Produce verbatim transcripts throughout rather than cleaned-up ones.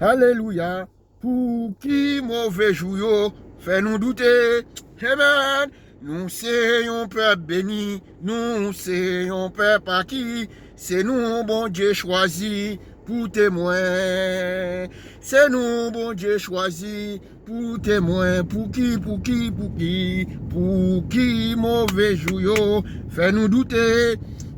Alelouya. Pouki move jou yo fè nou doute? Amen. Nou se yon pèp beni, nou se yon pèp aki, se nou Bondye chwazi pou temwen. Se nou Bondye chwazi pou temwen. Pouki, pouki, pouki, pouki move jou yo fè nou doute?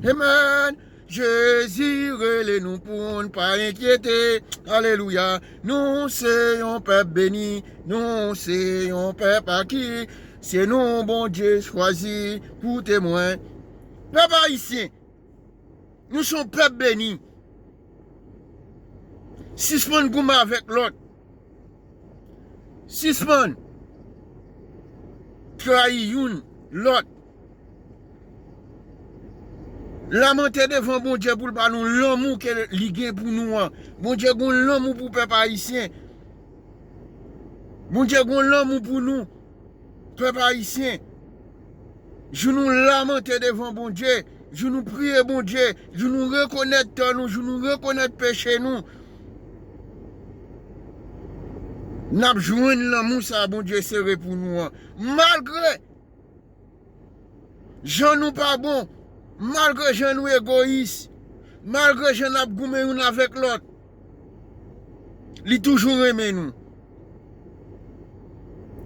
Amen. Jezi rele nou pou n pa enkyete. Alelouya. Nou se yon pèp beni. Nou se yon pèp aki. Se nou Bondye chwazi pou temwen. Pèp ayisyen, nou se yon pèp beni. Sispann goumen avèk lòt. Sispann trayi youn lòt. Lamante devan Bondye pou l ba nou lanmou ke li gen pou nou an. Bondye gen yon lanmou pou pèp ayisyen. Bondye gen yon lanmou pou nou, pèp ayisyen. Jou nou lamante devan Bondye, jou nou priye Bondye, jou nou rekonèt tò nou, jou nou rekonèt peche nou, n ap jwenn lanmou sa a Bondye sere pou nou an. Malgre jan nou pa bon, malgre jan nou egoyis, malgre jan n ap goumen youn avèk lòt, li toujou renmen nou.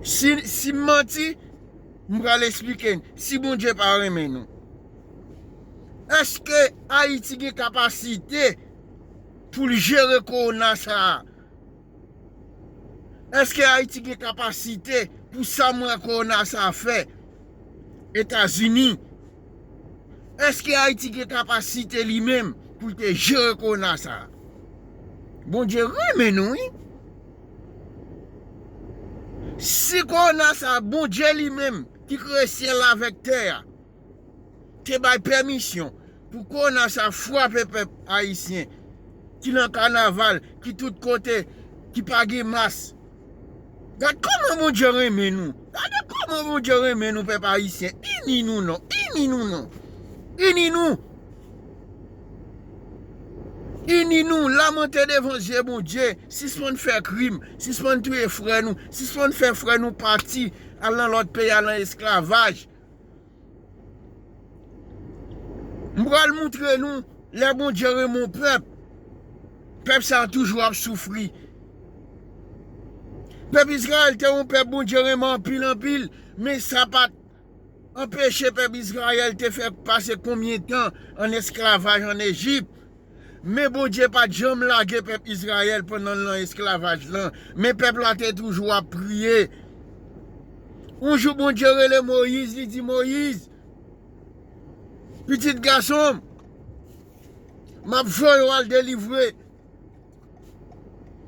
Si, si m manti, m pral esplike n. Si Bondye pa renmen nou, èske Ayiti gen kapasite pou l jere kowona sa a? Èske Ayiti gen kapasite pou sa m wè kowona sa a fè Etazini? Èske Ayiti gen kapasite li menm pou l te jere kowona sa a? Bondye renmen nou, wi. Si kowona sa a, Bondye li menm ki kreye syèl la avèk tè a, te bay pèmisyon pou kowona sa frape pèp ayisyen ki nan kanaval, ki tout kote, ki pa gen mas. Gad kòman Bondye renmen nou. Gade kòman Bondye renmen nou, pèp ayisyen. Ini nou non. Ini nou non. Ini nou. Ini nou. Lamante devan zye Bondye. Sispann fè krim. Sispann touye frè nou. Sispann fè frè nou pati al nan lòt peyi, al nan esklavaj. M pral moutre nou, lè Bondye renmen yon pèp, pèp sa a toujou ap soufri. Pèp Izrayèl te yon pèp Bondye renmen anpil, anpil, men sa pa t anpeche pèp Izrayèl te fè pase konbyen tan an esklavaj an Ejip. Men Bondye pa t janm lage pèp Izrayèl pandan l nan esklavaj lan. Men pèp la te toujou ap priye. Yon jou Bondye rele Moyiz, li di, Moyiz, pitit gason m, m ap voye w al delivre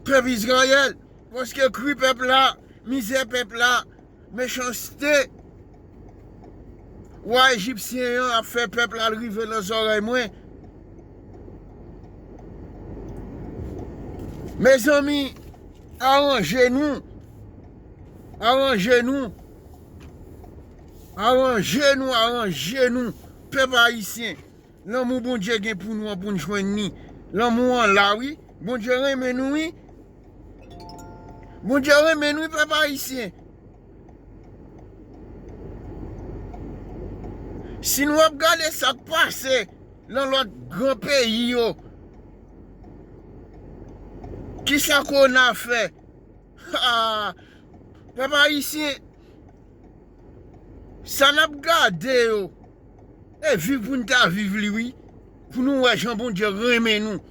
pèp Izrayèl, paske kri pèp la, mizè pèp la, mechanste wa ejipsyen an ap fè pèp la rive nan zòrèy mwen. Mezanmi, aranje nou. Aranje nou. Aranje nou, aranje nou. Pèp ayisyen. Lanmou Bondye gen pou nou an, pou n jwenn li. Lanmou an la, wi. Bondye renmen nou, wi. Bondye renmen nou, wi, pèp ayisyen. Si nou ap gade sa k pase nan lòt gran peyi yo, kisa kowona fè? Ha! Pèp ayisyen, sa n ap gade yo, e viv pou n ta viv li, wi. Pou nou wè jan Bondye renmen nou.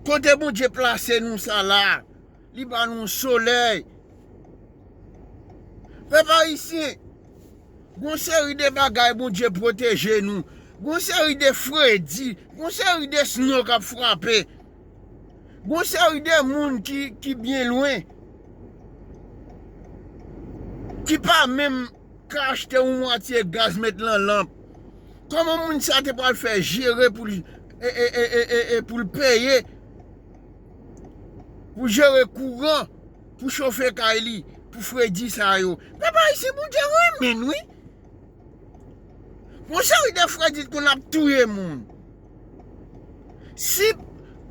Kote Bondye plase nou sa la, li ba nou solèy. Pèp ayisyen, gon seri de bagay Bondye pwoteje nou. Gon seri de fredi, gon seri de sno k ap frape. Gon seri de moun ki, ki byen lwen, ki pa menm ka achte yon mwatye gaz met lan lanp. Kòman moun sa te pral fè jere pou l, e, e, e, e, e, e pou l peye, pou jere kouran, pou chofe kay li, pou fredi sa yo? Pèp ayisyen, Bondye renmen n, wi. Gon seri de fredi konn ap touye moun. Si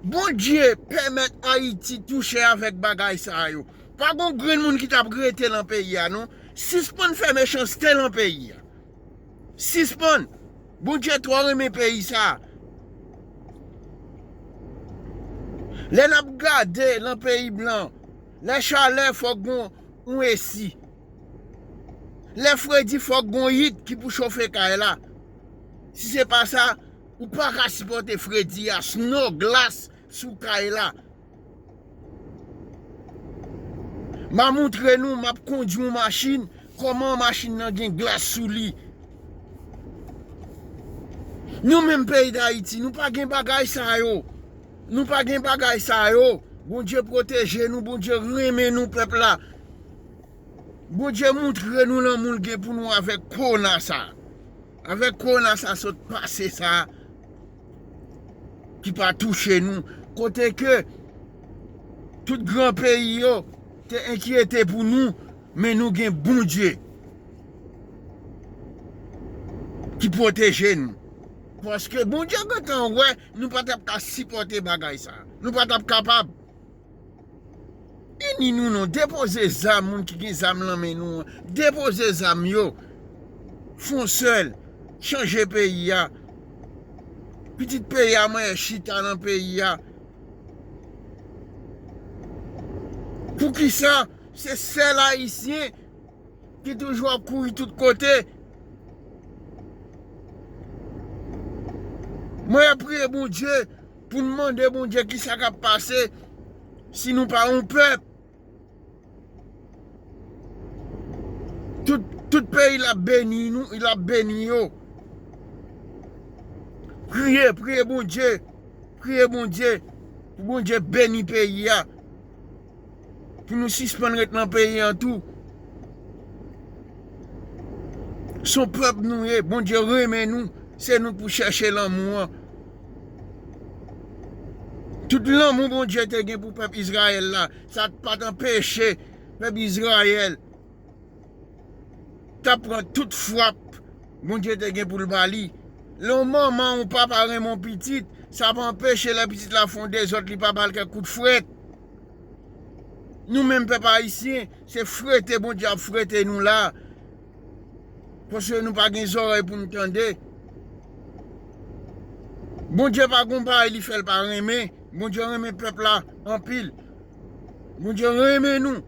Bondye pèmèt Ayiti touche avèk bagay sa yo. Pa gon grenn moun ki t ap rete nan peyi a, non. Sispann fè mechanste nan peyi a. Sispann. Bondye twò renmen peyi sa. Lè n ap gade nan peyi blan, lè chalè fòk gon yon esi. Lè fredi fòk gon yit ki pou chofe kay la. Si se pa sa, ou pa ka sipòte fredi a, sno, glas sou kay la. M a montre nou, m ap kondui yon machin, kòman machin nan gen glas sou li. Nou menm peyi Dayiti, nou pa gen bagay sa yo. Nou pa gen bagay sa yo. Bondye pwoteje nou, Bondye renmen nou, pèp la. Bondye montre nou lanmou l gen pou nou avèk kowona sa. Avèk kowona sa sot pase sa ki pa touche nou. Kote ke tout gran peyi yo te enkyete pou nou, men nou gen Bondye ki pwoteje nou. Paske Bondye gentan wè nou pa t ap ka sipòte bagay sa. Nou pa t ap kapab. Ini nou non, depoze zam, moun ki gen zam nan men nou an. Depoze zam yo. Fon sèl. Chanje peyi a. Pitit peyi a manyen chita nan peyi a. Poukisa se sèl Ayisyen ki toujou ap kouri tout kote? Mwen ap priye Bondye pou n mande Bondye kisa k ap pase si nou pa yon pèp. Tout, tout peyi l ap beni nou, l ap beni yo. Priye, priye Bondye, priye Bondye, pou Bondye beni peyi a. Pou nou sispann ret nan peyi an tou. Se yon pèp nou ye, Bondye renmen nou, se nou pou chèche lanmou an. Tout lanmou Bondye te gen pou pèp Izrayèl la, sa pa t anpeche pèp Izrayèl t ap pran tout frap Bondye te gen pou l ba li. Lè yon manman, yon papa renmen yon pitit, sa pa anpeche lè pitit la fè yon dezòd, li pa ba l kèk kout frèt. Nou menm pèp ayisyen, se frete Bondye ap frete nou la. Paske nou pa gen zòrèy pou n tande. Bondye pa gon bagay li fè l pa renmen. Bondye renmen pèp la anpil. Bondye renmen nou.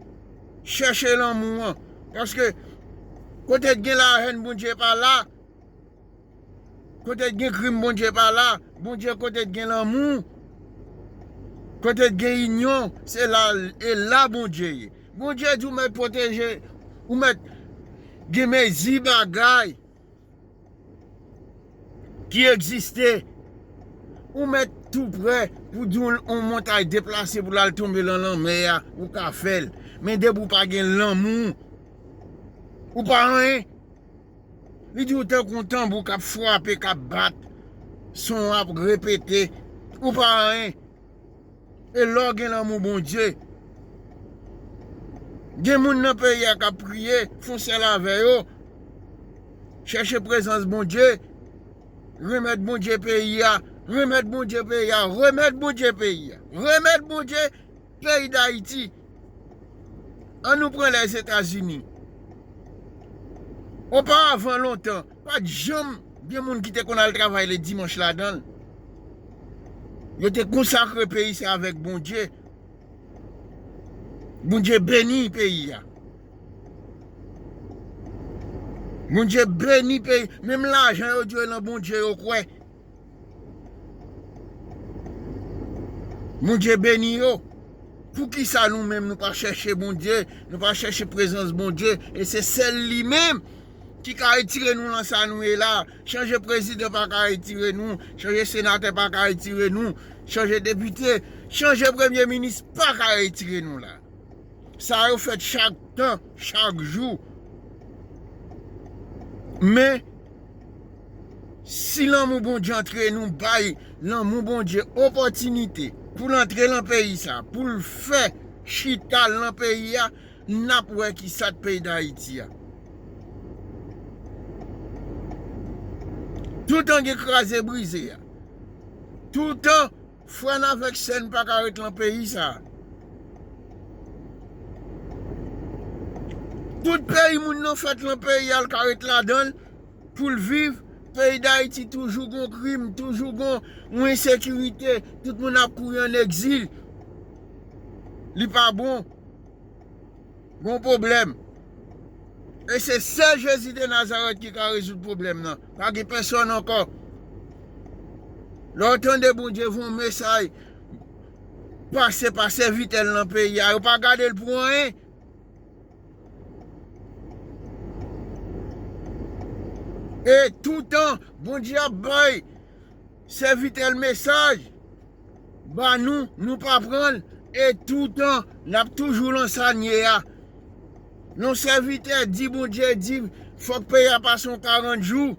Chèche lanmou an. Paske kote t gen lahèn, Bondye pa la. Kote t gen krim, Bondye pa la. Bondye kote t gen lanmou. Kote t gen inyon, se la, e la Bondye ye. Bondye di w mèt pwoteje, ou mèt gen mezi bagay ki egziste. Ou mèt tou prè pou di yon, yon montay deplase pou l al tonbe lan lanmè a, ou ka fè l. Men depi w pa gen lanmou, ou pa anyen. Li di w tankou yon tanbou k ap frape, k ap bat. Son an ap repete. Ou pa anyen. E lè w gen lanmou Bondye, gen moun nan peyi a k ap priye, fè yon sèl avè yo. Chèche prezans Bondye. Remèt Bondye peyi a. Remèt Bondye peyi a. Remèt Bondye peyi a. Remèt Bondye peyi Dayiti. An nou pran Lèzetazini. Oparavan lontan, pa t janm gen moun ki te konn al travay ledimanch ladan l. Yo te konsakre peyi sa avèk Bondye. Bondye beni peyi a. Bondye beni peyi. Menm lajan yo di yo nan Bondye yo kwè. Bondye beni yo. Poukisa nou menm nou pa chèche Bondye, nou pa chèche prezans Bondye, e se sèl li menm ki ka retire nou lan sa nou ye la. Chanje prezidan pa ka retire nou, chanje senatè pa ka retire nou, chanje depite, chanje premye minis pa ka retire nou la. Sa yo fèt chak tan, chak jou. Men, si lanmou Bondye antre nou, bay lanmou Bondye opòtinite pou l antre lan peyi sa, pou l fè chita l lan peyi a, n ap wè ki sa k peyi Dayiti a. Toutan gen kraze brize a. Toutan Frè n avèk sè n pa ka ret lan peyi sa. Tout peyi moun nan fèt lan peyi a, l ka ret ladan l pou l viv. Peyi Dayiti toujou gon krim, toujou gon, gon ensekirite. Tout moun ap kouri an egzil. Li pa bon. Gon pwoblèm. E se sèl Jezi de Nazarèt ki ka rezoud pwoblèm nan. Pa gen pèsòn ankò. Lè w tande Bondye voye yon mesaj pase pa sèvitè l nan peyi a, yo pa gade l pou anyen. E toutan, Bondye ap bay sèvitè l mesaj ba nou, nou pa pran l, e toutan, n ap toujou lan sa n ye a. Yon sèvitè di Bondye di, fòk peyi a pase yon karant jou.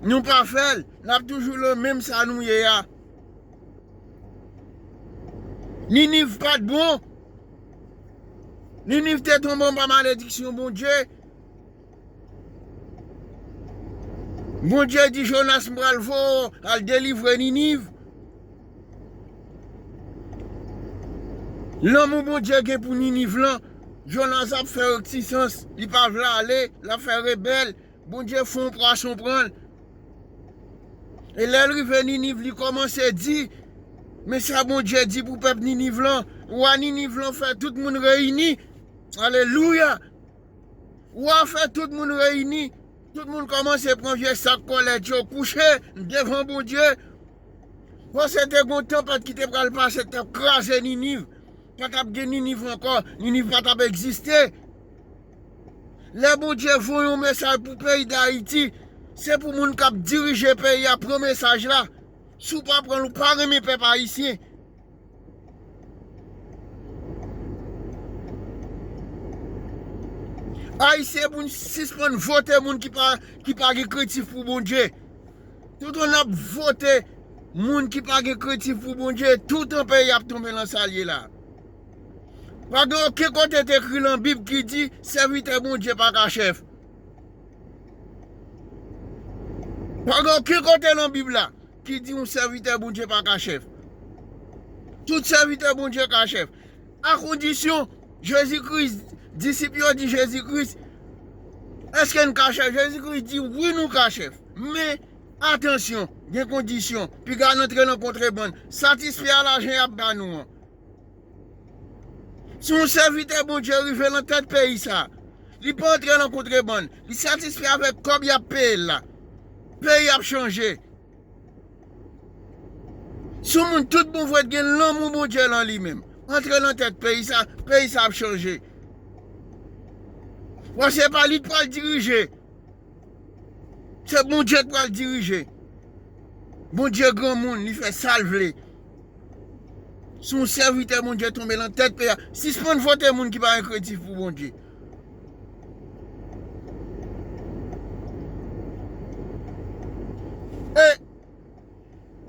Nou pa fè l, n ap toujou lan menm sa nou ye a. Niniv pa t bon. Niniv te tonbe anba malediksyon Bondye. Bondye di Jonas, m pral voye w al delivre Niniv. Lanmou Bondye gen pou Niniv lan, Jonas ap fè retisans, li pa vle ale, l ap fè rebèl. Bondye fè yon pwason pran l. E lè l rive Niniv, li kòmanse di, men sa Bondye di pou pèp Niniv lan. Wa Niniv lan fè tout moun reyini. Alelouya! Wa fè tout moun reyini. Tout moun kòmanse pran vye sak kòlèt yo, kouche devan Bondye. Paske te gon tanpèt ki te pral pase, t ap kraze Niniv. Pa t ap gen Niniv ankò. Niniv pa t ap egziste. Lè Bondye voye yon mesaj pou peyi Dayiti, se pou moun k ap dirije peyi a pran mesaj la. Si w pa pran l, ou pa renmen pèp ayisyen. Ayisyen pou n sispann vote moun ki pa, ki pa gen krentif pou Bondye. Toutan n ap vote moun ki pa gen krentif pou Bondye, toutan peyi ap tonbe lan sa l ye la. Pa gen okenn kote te ekri lan Bib ki di sèvitè Bondye pa ka chèf. Pa gen okenn kote lan Bib la ki di yon sèvitè Bondye pa ka chèf. Tout sèvitè Bondye ka chèf. A kondisyon, Jezi Kris, disip yo di Jezi Kris, èske n ka chèf? Jezi Kris di, wi, nou ka chèf. Men, atansyon, gen kondisyon. Piga n antre nan kontrebann. Satisfè a lajan y ap ba nou an. Si yon sèvitè Bondye rive lan tèt peyi sa, li pa antre nan kontrebann, li satisfè avèk kòb y ap peye l la, peyi ap chanje. Si yon moun tout bon vre t gen lanmou Bondye lan li menm, antre lan tèt peyi sa, peyi sa ap chanje. Paske se pa li k pral dirije. Se Bondye k pral dirije. Bondye granmoun, li fè sa l vle. Si yon sèvitè Bondye tonbe lan tèt peyi a, sispann vote moun ki pa gen krentif pou Bondye. E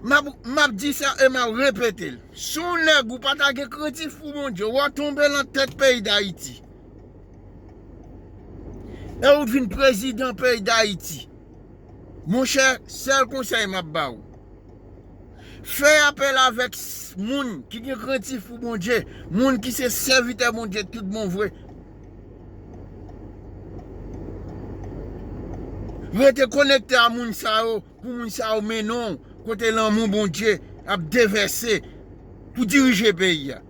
m ap, m ap di sa e m ap repete l. Si yon nèg ou pa ta gen krentif pou Bondye, w a tonbe lan tèt peyi Dayiti. E ou t vin prezidan peyi Dayiti. Monchè, sèl konsèy m ap ba ou. Fè apèl avèk s-, moun ki gen krentif pou Bondye, moun ki se sèvitè Bondye tout bon vre. Rete konekte a moun sa yo, pou moun sa yo mennen w kote lanmou Bondye ap devèse pou dirije peyi a.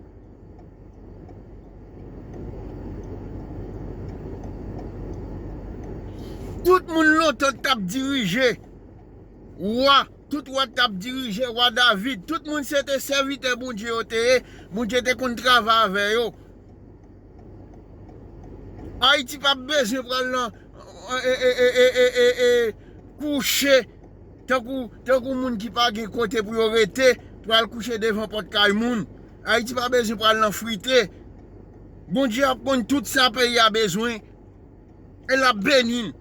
Tout moun lontan t ap dirije. Wa, tout wa t ap dirije, wa David, tout moun se te sèvitè Bondye yo te ye, Bondye te konn travay avè yo. Ayiti p ap bezwen pral nan, e, e, e, kouche tankou, tankou moun ki pa gen kote pou yo rete, pral kouche devan pòt kay moun. Ayiti pa bezwen pral nan frite. Bondye ap konn tout sa peyi a bezwen. E l ap beni n.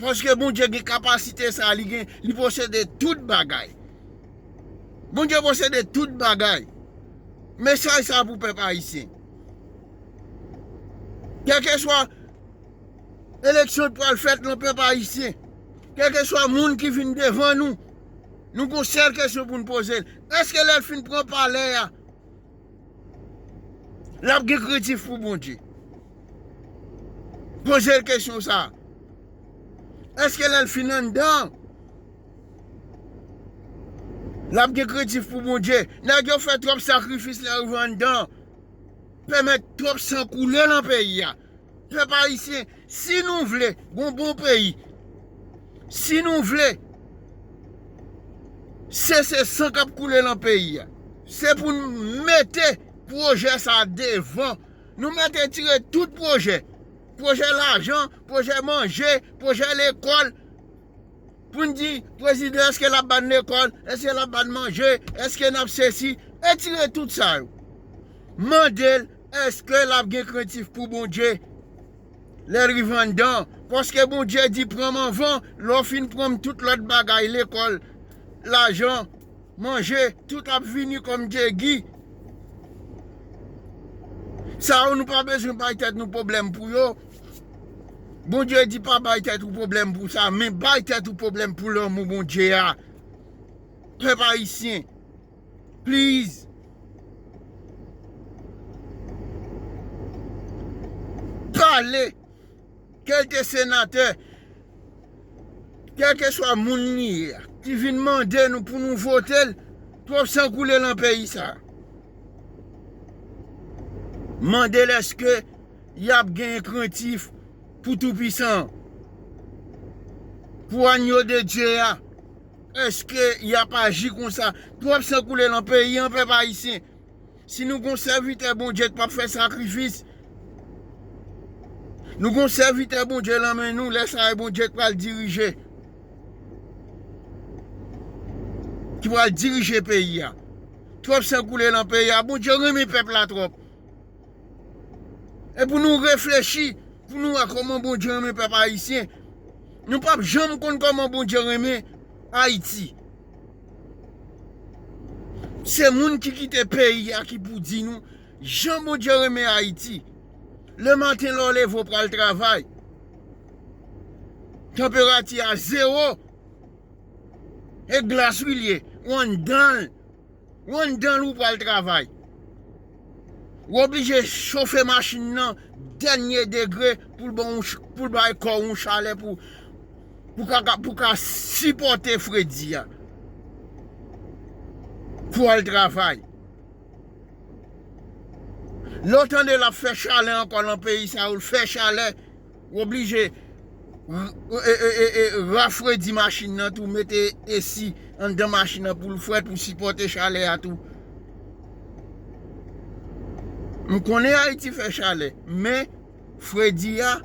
Paske Bondye gen kapasite sa, li gen, li posede tout bagay. Bondye posede tout bagay. Mesaj sa pou pèp ayisyen. Kèlkeswa eleksyon k pral fèt lan pèp ayisyen, kèlkeswa moun ki vin devan nou, Nou gon sèl kesyon pou n poze l. Èske lè l fin pran palè a, l ap gen krentif pou Bondye? Poze l kesyon sa a. Èske lè l fin anndan, l ap gen krentif pou Bondye? Nèg yo fè twòp sakrifis lè yo rive anndan. Pèmèt twòp san koule nan peyi a. Pèp ayisyen, si nou vle gon bon peyi, si nou vle sese san k ap koule nan peyi a, se pou n mete pwojè sa devan. Nou mèt retire tout pwojè. Pwojè lajan, pwojè manje, pwojè lekòl. Pou n di, prezidan, èske l ap ban n lekòl? Èske l ap ban n manje? Èske n ap sesi? Retire tout sa yo. Mande l, èske l ap gen krentif pou Bondye lè l rive anndan? Paske Bondye di, pran m anvan, lè w fin pran m tout lòt bagay, lekòl, lajan, manje, tout ap vini kòm djegi. Sa yo, nou pa bezwen bay tèt nou pwoblèm pou yo. Bondye di pa bay tèt ou pwoblèm pou sa, men bay tèt ou pwoblèm pou lanmou Bondye a. Pèp ayisyen, please, pale. Kèlke senatè, kèlkeswa moun li ye a, ki vin mande nou pou nou vote l, twòp san koule nan peyi sa a. Mande l èske y ap gen krentif pou Toupisan an, pou Agneau de Dieu a. Èske y ap aji konsa? Twòp san koule nan peyi an, pèp ayisyen. Si nou gon sèvitè Bondye k p ap fè sakrifis, nou gon sèvitè Bondye nan men nou, lè sa a e Bondye k pral dirije, ki pral dirije peyi a. Twòp san koule nan peyi a, Bondye renmen pèp la twòp. E pou nou reflechi, pou nou wè kòman Bondye renmen pèp ayisyen. Nou p ap janm konn kòman Bondye renmen Ayiti. Se moun ki kite peyi a ki pou di nou jan Bondye renmen Ayiti. Lematen lè w leve w pral travay, tanperati a zewo, e glas wi l ye, ou anndan l. Ou anndan l ou pral travay. Ou oblije chofe machin nan dènye degre pou l ba w, pou l bay kò w yon chalè pou, pou ka, pou ka sipòte fredi a. Pou al travay. Lè w tande l ap fè chalè ankò nan peyi sa yo, l fè chalè, ou oblije r-, e, e, e, e, rafredi machin nan tou, mete esi anndan machin nan pou l frèt, pou sipòte chalè a tou. M konnen Ayiti fè chalè, men fredi a,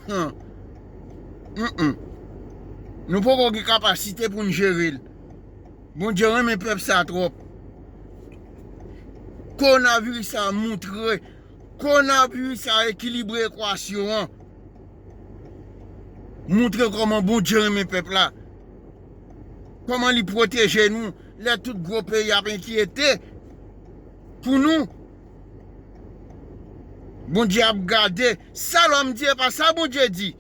han, mm, mm. Nou poko gen kapasite pou n jere l. Bondye renmen pèp sa twòp. Kowonaviris sa a moutre, kowonaviris sa a ekilibre ekwasyon an. Moutre kòman Bondye renmen pèp la. Kòman li pwoteje nou lè tout gwo peyi ap enkyete pou nou. Bondye ap gade. Sa lòm di, e pa sa Bondye di.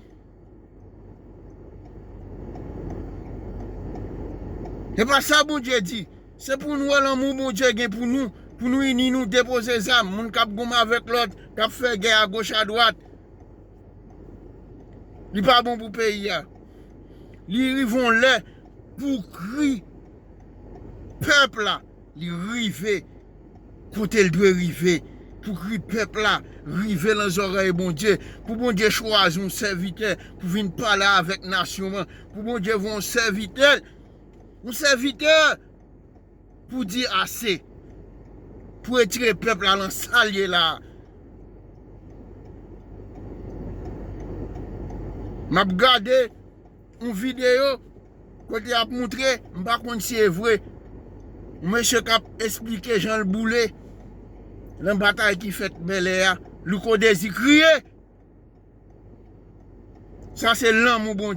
E pa sa Bondye di. Se pou nou wè lanmou Bondye gen pou nou, pou nou ini nou, depoze zam, moun k ap gonm avèk lòt, k ap fè gè agoch adwat. Li pa bon pou peyi a. Li rive yon lè pou kri pèp la, li rive kote l dwe rive, pou kri pèp la rive nan zòrèy Bondye, pou Bondye chwazi yon sèvitè pou vin pale avèk nasyon an, pou Bondye voye yon sèvitè, yon sèvitè pou di ase, pou retire pèp la nan sa l ye la a. M ap gade yon videyo kote y ap moutre, m pa konn si e vre, yon mesye k ap esplike jan l boule nan batay ki fèt Bèlè a. Louko Dezi kriye. Sa se lanmou Bondye.